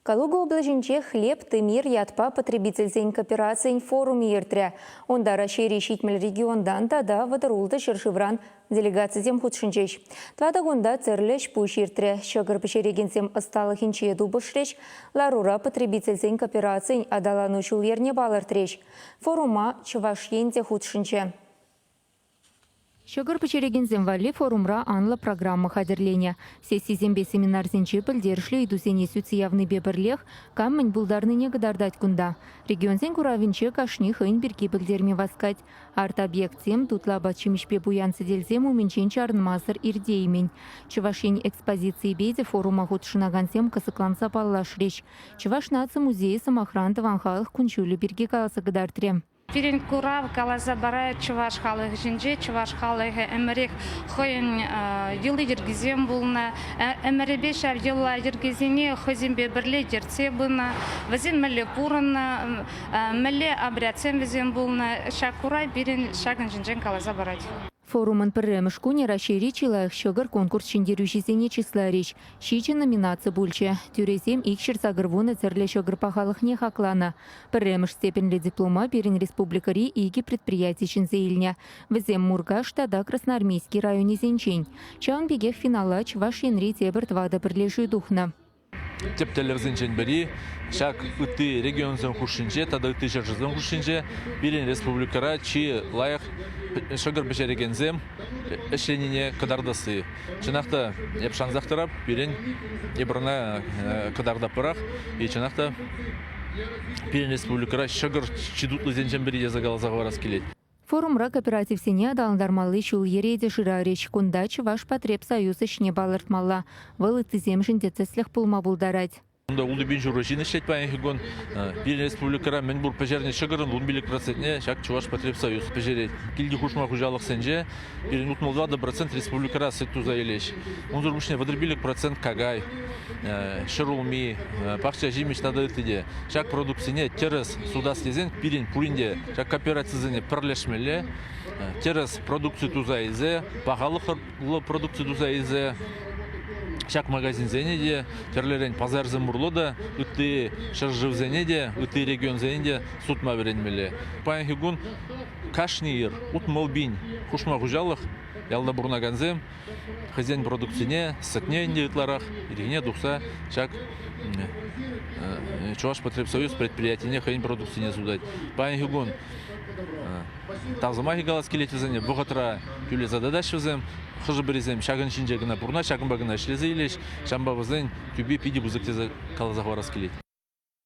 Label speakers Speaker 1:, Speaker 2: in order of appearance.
Speaker 1: Калуга облаҫӗнче «Хлеб ты мир» ятпа потребительсен кооперацийӗн форумӗ иртрӗ. Унта Раҫҫейри 70 регионтан тата 36 ҫӗршывран делегацисем хутшӑнчӗҫ. Тӑватӑ кунта тӗрлӗ ӗҫ-пуҫ иртрӗ. Ҫӑкӑр пӗҫерекенсем ӑсталӑхӗнче тупӑшрӗҫ, ларура потребительсен кооперацийӗн аталану ҫул-йӗрне палӑртрӗҫ. Форума Чӑваш Ен те хутшӑнчӗ. Ҫӑкӑр пӗҫерекенсем валли форумра анлӑ программа хатӗрленӗ. Сессисемпе семинарсенче пӗлтерӗшлӗ ыйтусене сӳтсе явнипе пӗрлех кам мӗн пултарнине кӑтартать кунта. Регионсен куравӗнче кашни хӑйӗн пирки пӗлтерме васкать. Арт-объектсем тутлӑ апат-ҫимӗҫпе пуян сӗтелсем умӗнчен чарӑнмасӑр иртеймен. Чӑваш Ен экспозицийӗпе те форума хутшӑнакансем кӑсӑкланса паллашрӗҫ. Чӑваш наци музейӗ, сӑмахран, тӑван халӑх кун-ҫулӗ пирки каласа кӑтартрӗ.
Speaker 2: Пирӗн курав каласа парать чӑваш халӑхӗ ҫинче. Чӑваш халӑхӗ ӗмӗрех хӑйӗн йӑли-йӗркисем пулнӑ. Ӗмӗрӗпе ҫав йӑла-йӗркесене хӑйсемпе пӗрле ертсе пынӑ. Вӗсем мӗнле пурӑннӑ, мӗнле обрядсем вӗсем пулнӑ. Ҫак курав пирӗн ҫакӑн ҫинчен каласа парать.
Speaker 1: Форумӑн пӗрремӗш кунӗ Раҫҫейри чи лайӑх ҫӑкӑр конкурс ҫӗнтерӳҫисене чысларӗҫ. Ҫичӗ номинаци пулчӗ. Тӳресем 280 тӗрлӗ ҫӑкӑр пахалӑхне хакланӑ. Пӗрремӗш степеньлӗ диплома пирӗн республикӑри икӗ предприяти ҫӗнсе илнӗ. Вӗсем Муркаш тата Красноармейски районӗсенчен. Ҫавӑн пекех финала Чӑваш Енри тепӗр тӑватӑ пӗрлешӳ тухнӑ.
Speaker 3: Тӗп тӗллевсенчен пӗри ҫак ытти регионсем хушшинче тата ытти ҫӗршывсем хушшинче пирӗн республикӑра чи лайӑх ҫӑкӑр пӗҫерекенсем ӗҫленине кӑтартасси. Чӑнах та, эп шансах тӑрап, пирӗн эпир ӑна кӑтартатпӑрах. И чӑнах та пирӗн республикӑра ҫӑкӑр чи тутлисенчен пӗри тесе каласа хӑварас килет.
Speaker 1: Форумра кооперативсене аталантармалли ҫул-йӗре те шырарӗҫ. Кунта Чӑвашпотребсоюз ӗҫне палӑртмалла. Вӑл ыттисемшӗн те тӗслӗх пулма пултарать.
Speaker 3: Унта 6,5 ҫын ӗҫлет паянхи кун. Пирӗн республикӑра мӗн пур пӗҫернӗ ҫӑкӑрӑн 15 процентне ҫак Чӑвашпотребсоюз пӗҫерет. Килти хушма хуҫалӑхсенче пирӗн 64% республикӑра сӗт туса илеҫ. Унсӑр пуҫне 35% какай, ҫӗрулми, пахча ҫимӗҫ тата ытти те. Ҫак продуктсене тӗрӗс сутас тесен пирӗн пурин те ҫак кооперацисене пӗрлешмелле, тӗрӗс продукци туса илсе, пахалӑхлӑ продукци туса илсе ҫак магазинсене те, тӗрлӗрен пасарсем урлӑ та, ытти ҫӗршывсене те, ытти регионсене те сутма вӗренмелле. Паянхи кун кашни ир 60 000 хушма хуҫалӑх ялта пурӑнакансем хӑйсен продукцине, сӗтне ӗнтӗ ытларах ирхине тухса ҫак Чӑвашпотребсоюз предприятине хӑйӗн продукцине сутать. Паянхи кун тав сӑмахӗ калас килет вӗсене, вӑхӑтра тӳлесе татаҫҫӗ вӗсем. Хӑшӗ-пӗрисем ҫакӑн ҫинче кӑна пурӑнаҫ, ҫакӑнпа кӑна ӗҫлесе илӗҫ. Ҫавӑнпа вӗсен тӳпи питӗ пысӑк тесе каласа хӑварас килет.